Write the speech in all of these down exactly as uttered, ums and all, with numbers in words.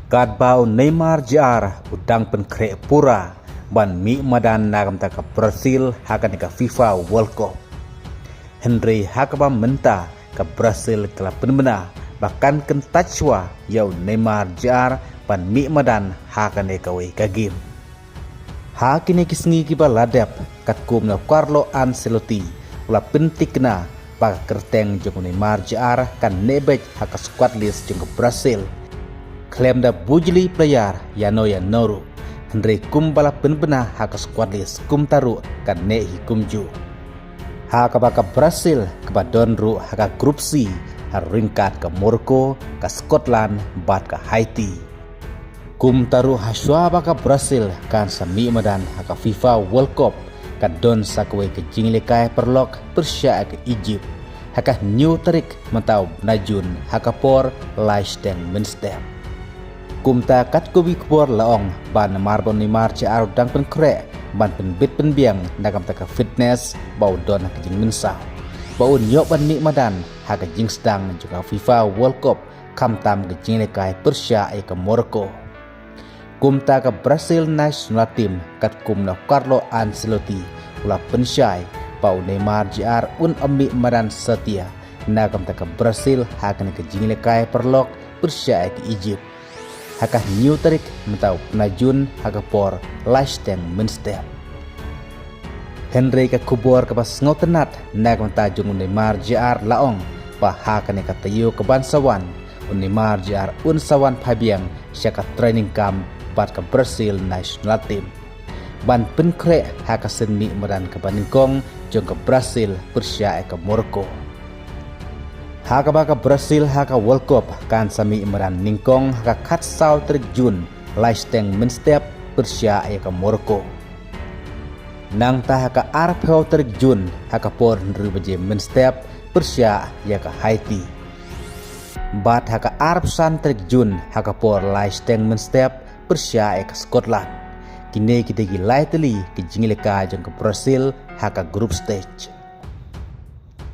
Katba u Neymar Jr u dang pynkhreh pura ban mih madan na ka bynta ka Brazil ha kane ka FIFA World Cup. Hynrei ha kaba mynta ka Brazil ka la pynbna ba kan kyntait shuwa ïa u Neymar Jr ban mih madan ha kane kawei ka game. Ha kine ki sngi kiba la dep, katkum na u Carlo Ancelotti u la pynthikna ba ka kyrteng jong u Neymar Jr kan neh beit ha ka squad list jong ka Brazil. Khlem da bujli player ïano ïano ruh, hynrei kumba la pynbna ha ka squad list kumta ruh kan neh hi kumjuh. Ha kaba ka Brazil kaba don ruh ha ka Group C ha ryngkat ka Morocco, ka Scotland bad ka Haiti. Kumta ruh hashwa ba ka Brazil kan sa mih madan ha ka FIFA World Cup, ka don sa kawei ka jinglehkai paralok pyrshah ïa ka Egypt ha ka hynñiew tarik mynta u bnai Jun ha ka por lai shiteng mynstep. Kumta katkum ki khubor la ong ba namar ba u Neymar Jr u dang pynkhreh ban pynbit pynbiang na ka bynta ka fitness ba u don ha ka jingmynsaw ba un ïoh ban mih madan ha ka jingsdang jong ka FIFA World Cup, khamtam ka jinglehkai pyrshah ïa ka Morocco. Kumta ka Brazil national team katkum na u Carlo Ancelotti u la pynshai ba u Neymar Jr un ym mih madan satia na ka bynta ka Brazil ha kane ka jinglehkai paralok pyrshah ïa ka Egypt ha ka hynñiew tarik mynta u bnai Jun ha ka por lai shiteng mynstep. Hynrei ka khubor kaba sngewtynnat na ka bynta jong u Neymar Jr la ong ba ha kane ka taïew kaban sa wan, u Neymar Jr un sa wan phai biang sha ka training camp bad ka Brazil national team ban pynkhreh ha ka sien mih madan kaba nyngkong jong ka Brazil pyrshah ïa ka Morocco. Ha kaba ka Brazil ha ka World Cup kan sa mih madan nyngkong ha ka khatsaw tarik Jun lai shiteng mynstep pyrshah ïa ka Morocco. Nangta ha ka arphew tarik Jun ha ka por hynriew baje mynstep pyrshah ïa ka Haiti. Bad ha ka arphew san tarik Jun ha ka por lai shiteng mynstep pyrshah ïa ka Scotland. Kine ki dei ki lai tylli ki jinglehkai jong ka Brazil ha ka group stage.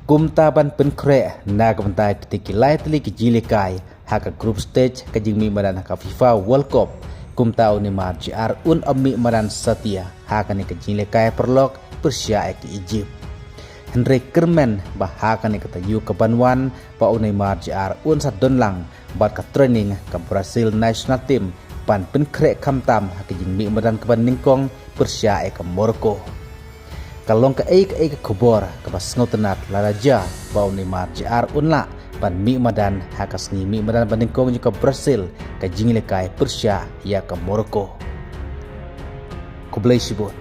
Kumta ban pynkhreh na ka bynta ki dei ki lai tylli ki jinglehkai ha ka group stage ka jingmih madan ha ka FIFA World Cup, kumta u Neymar Jr un ym mih madan satia ha kane ka jinglehkai paralok pyrshah ïa ka Egypt. Hynrei kyrmen ba ha kane ka taïew kaban wan ba u Neymar Jr un sa don lang bad ka training ka Brazil national team ban pynkhreh khamtam ha ka jingmih madan kaba nyngkong pyrshah ïa ka Morocco. Ka long kaei kaei ka khubor kaba sngewtynnat lada jia ba u Neymar Jr un lah ban mih madan ha ka sngi mih madan ba nyngkong jong ka Brazil ka jinglehkai pyrshah ïa ka Morocco. Khublei shibun.